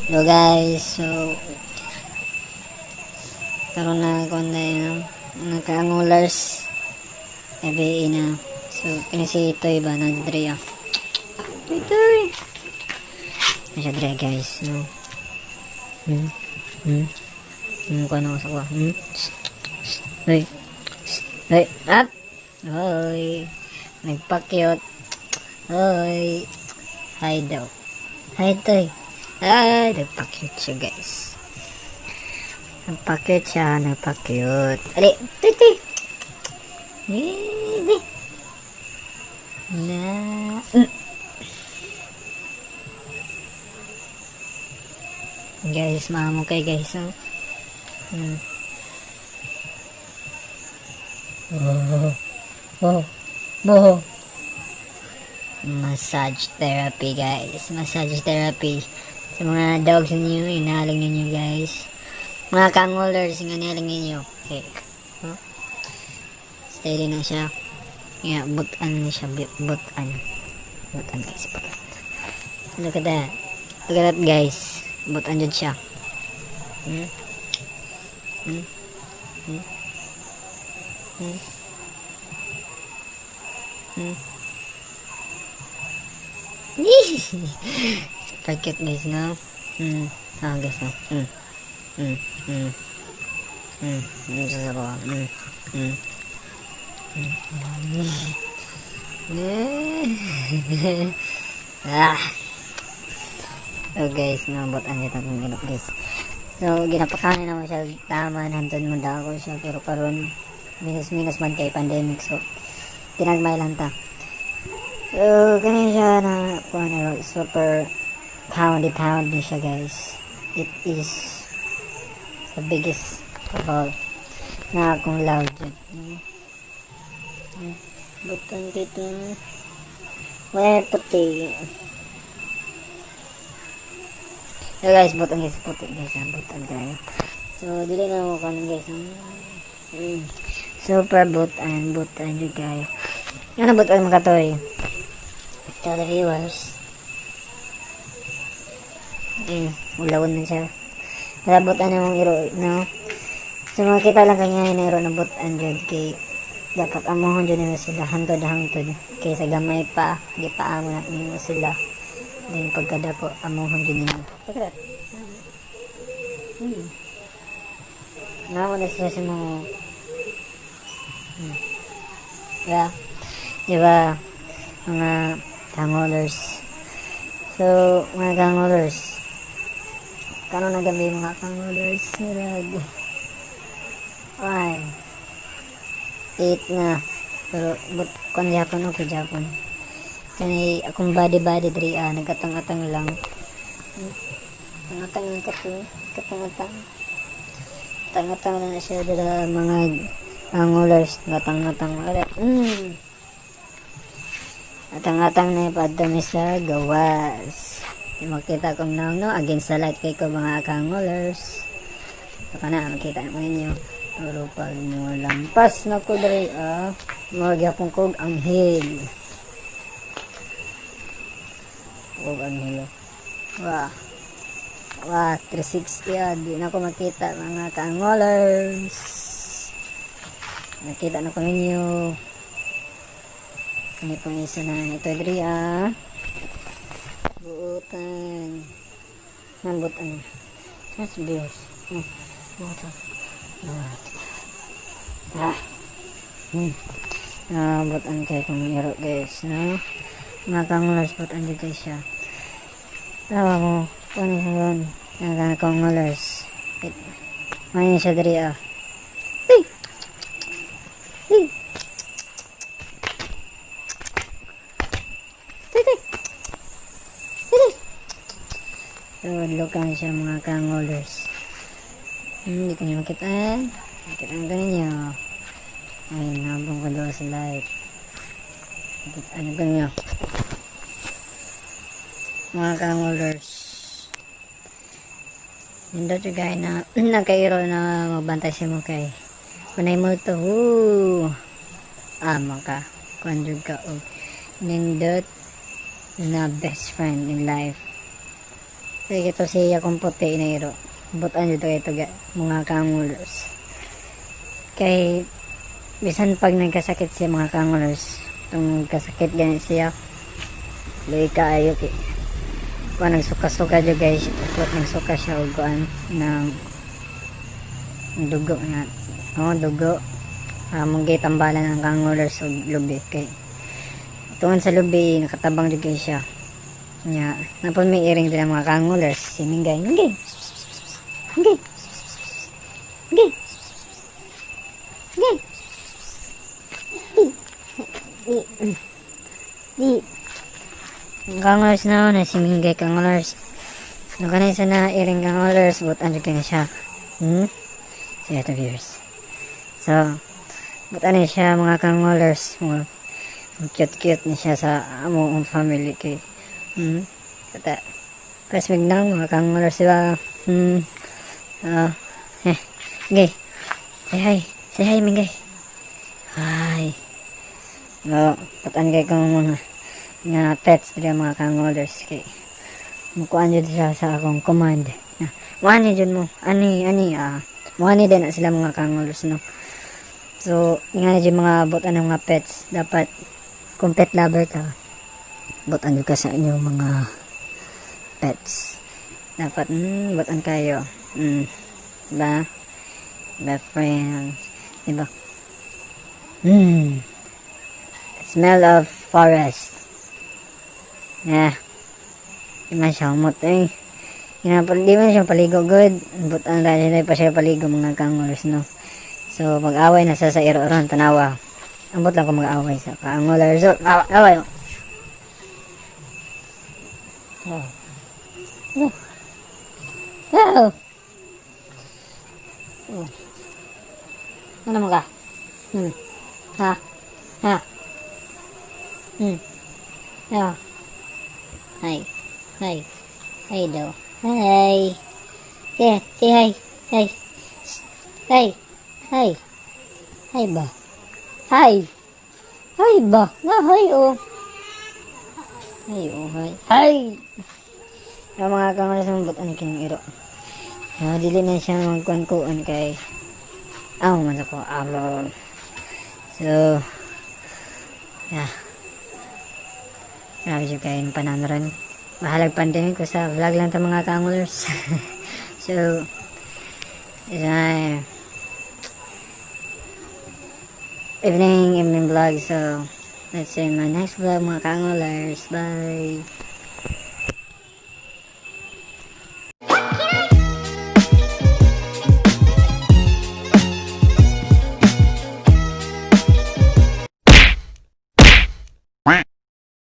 Hello guys, so karon na ko na yun, nagka-angulars FAA na. So kini si Toy ba na dre ah. Toy Toy. Na siya dre guys, no. Kuno sa kuha. Hoy. Hoy, up. Hoy. Nagpa-cute. Hoy. Hi daw. Hi, Toy. Ay, nagpa-cute siya guys. Nagpa-cute siya, nagpa-cute. Ali, Toy Toy. Hindi. Na. Guys, maamo kay guys. Oh. Oh. Massage therapy guys. Massage therapy. Sa mga dogs ninyo, inaling ninyo guys. Mga kangolers, nga inaling ninyo. Okay. Huh? Steady na siya. Yeah, butan na siya. Butan. Butan guys. Butan. Look at that. Look at that guys. Butan dyan siya. Super cute guys, no? Ah, guys, no? Ah. So guys, no, butan kita kung ginap guys. So, ginapakain naman siya tama, nandun mo dako siya, pero karon minus-minus man kay pandemic, so, tinagmay lang ta. So, ganyan siya na, kuha na, super poundy pound siya guys. It is the biggest of all na akong love dyan. Butan dito. Wala puti. So guys, butan guys, puti guys, ah, butan tayo. So, dili na ako kanon guys. Super butan, butan yun guys. Ano butan mga katoy? Tell the viewers. Ulawon na siya. Wala butan na mong iro, no? So, makita lang kanya na iro na butan dyan kay dapat amuhon dyan nila sila hantod hantod kay sa gamay pa di pa amo na nimo sila then pagkadako amuhon dyan nila. Look at that. Namo na sila sa mga Yeah. Diba? Mga kangolers. So, mga kangolers. Kano na gabi mga kangolers? Murag. Ay. 8 na. Pero, but, kung Japon, okay, Japon. Kani, akong body-body diri ah, nagkatang-atang lang. Atang-atang yung kato. Katang-atang. Atang-atang na siya dira mga angulers. Atang-atang. Wala. Atang-atang na ipadami sa gawas. Di makita kong naong no, against the light kay ko mga kangulers. Saka na, makita mo ninyo. Pero pag mo lampas na ko diri ah, magyapon kog anghel. Kog anghel. Wah. Wah, 360 ah, di na ko makita mga kangolers. Nakita na ko ninyo. Ano pong isa na ito diri ah. Buutan. Nambutan. That's bills. Buutan. Ah. Ah, butan kay kung iro guys, no? Mga kangulers, butan dito siya. Tawa mo. Ano yun? Mga kangulers. Wait. Ngayon siya diri ah. Hey! Hey! Tay, tay! Tay, tay! So, lukan siya mga kangulers. Hindi ko niyo makita. Makita ko ninyo. Ay, nabong ko doon sa light. Ano ko niyo? Mga kangulers. Nindot yung guy na nakairo na magbantay siya mo kay kunay mo to. Woo! Ah, maka. Kuan ka og nindot na best friend in life. Kaya ito si akong puti na iro. Butan dito ito mga kangulers. Kay bisan pag nagkasakit siya, mga kangulers, itong kasakit ganit siya, luoy kaayo kay kuan, nagsuka-suka jud, guys. Kuan, nagsuka siya og kuan ng dugo na, oh, dugo. Among gitambalan ng kangulers og lubi kay tuan sa lubi nakatabang jud kay siya. Nya napon may iring din ang mga kangulers, si Mingay. Mingay, Mingay, Mingay, Mingay. Di di di. Kangulers na na si Mingay, kangulers. No kanay sa na iring, kangulers, butan jud kay na siya. So ito, viewers. So butan na siya, mga kangulers. Mga cute cute na siya sa among family kay kata press mignang, mga kangulers, diba? Ah, eh, Mingay. Say hi. Say hi, Mingay. Hi. No, butan kay kong mga nga pets diri, mga kangulers, kay mukuan jud siya sa akong command na muani jud mo ani ani, ah, muani din na sila, mga kangulers, no? So nga jud mga butan ng mga pets, dapat kung pet lover ka, butan jud ka sa inyong mga pets. Dapat butan kayo, ba ba, friends, diba? Smell of forest. Yeah. Di man siya humot eh. Di man siya paligo good. Butan na siya pa siya paligo, mga kangulers, no? So mag-away na sa iro ron, tanawa. Ambot lang ko mag-away sa kangulers. So, away, away. Oh. Oh. Oh. Oh. Ano mo ka? Ha? Ha? Yeah. Hi. Hi. Hi daw. Hi. Yeah, say hi. Hi. Hi. Hi. Hi ba? Hi. Hi ba? Nga, hi oh. Hi oh, hi. Hi! Ang mga kamalas ng butan kayong iro. So, dili na siya magkuan-kuan kay aw man ako amo. So, yeah. Grabe siya kayo pananoran. Bahalag pandemic ko sa vlog lang ta, mga kangulers. So, it's my evening vlog. So, let's see my next vlog, mga kangulers. Bye!